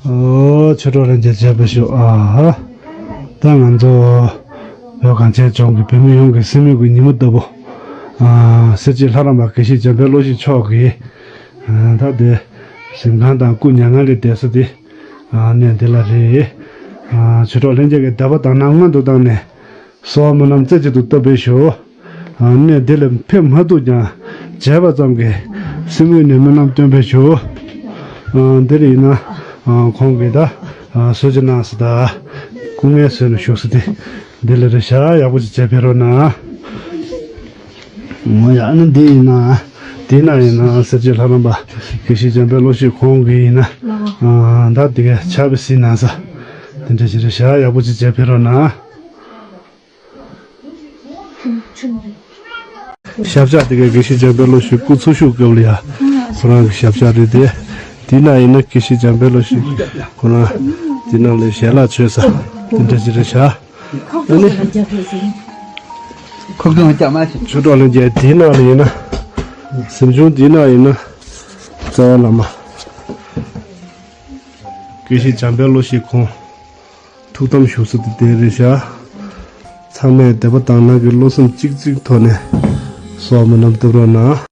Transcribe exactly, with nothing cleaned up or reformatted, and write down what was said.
ཨོ། ཆོས་གྲོགས་ལྷན་རྒྱས་མཇལ་བར་ཞུ། ཨ་ཧ། ད་ང་ཚོ་བོད་གངས་ཅན་ལྗོངས་ཀྱི་བོད་མི་ཡོངས་ཀྱི་སེམས་ཡུལ་གྱི་ཉིན་མོ་ལྟ་བུ། ཨ། སེར་བྱེས་ལྷ་རམས་པ་དགེ་བཤེས་འཇམ་དཔལ་བློ་གཤེགས་མཆོག་གིས། ཨ། ད་དེ་གཟིམ་ཁང་དང་སྐུ་མྱ་ངན་ལས་འདས་ས་དེ། ཨ། གནས་འདི་ལ་རེད། ཨ། ཆོས་གྲོགས་ལྷན་རྒྱས་ཀྱིས་དད་པ་དག་སྣང་སྔོན་དུ་བཏང་ནས། གསོལ་བ་སྨོན་ལམ་རྩེ་གཅིག་ཏུ་བཏབ་པའི་ཞུ། ཨ། གནས་འདི་ལ་ཕེབས་མ་ཐུབ་ཀྱང་མཇལ་བ་ཙམ་གྱིས་སེམས་ངོས་ནས་སྨོན་ལམ་སྟོན་པའི་ཞུ། ཨ། འདིར་ཡིན་ན། ཨ། ཁོང་གིས་ད། ཨ། གསོལ་ཇ་གནང་ས་དང་། སྐུ་ངལ་གསོས་ནས་བཞུགས་ས་དེ་འདི་ལ་རེད་ཤག། ཡག་པོ་ཅིག་མཇལ་ཕེབས་རོགས་གནང་། ཨོ་ཡ། ཨ་ནི་འདི་ཡིན་ན། འདི་ན་ཡིན་ན་སེར་བྱེས་ལྷ་རམས་པ་དགེ་བཤེས་འཇམ་དཔལ་བློ་གཤེགས་ཁོང་གིས་ཡིན་ན། ཨ། ད་དེ་ག་ཕྱག་དཔེ་གཟིགས་གནང་ས་དེ་འདྲ་ཞིག་རེད་ཤག། ཡག་པོ་ཅིག་མཇལ་ཕེབས་རོགས་གནང་། ཞབས་བཅགས་དེ་ག་དགེ་བཤེས་འཇམ་དཔལ་བློ་གཤེགས་སྐུ་འཚོ་བཞུགས་སྐབས་ལ་ཡ། ཁོ་རང་གི་ཞབས་བཅགས་རེད་དེ། དེ་ན་ཡིན་ན་དགེ་བཤེས་འཇམ་དཔལ་བློ་གཤེགས་ཁོ་རང་དེ་ན་ལ་ཞལ་ལག་མཆོད་ས་དེ་འདྲ་ཞིག་རེད་ཤག། ཨ་ནི། ཁོག་ཁོག་རྒྱག་མ་བྱེད། ཆོས་གྲོགས་ལྷན་རྒྱས། དེ་ན་ལ་ཡིན་ན། གཟིམ་ཆུང་དེ་ན་ཡིན་ན། རྩ་བའི་བླ་མ། དགེ་བཤེས་འཇམ་དཔལ་བློ་གཤེགས་ཁོང་། ཐུགས་དམ་བཞུགས་ས་དེ་དེ་རེད་ཤག། ཚང་མས་དད་པ་དག་སྣང་གི་བློ་སེམས་གཅིག་གཅིག་ཐོག་ནས་གསོལ་བ་སྨོན་ལམ་བཏབ་རོགས་གནང་།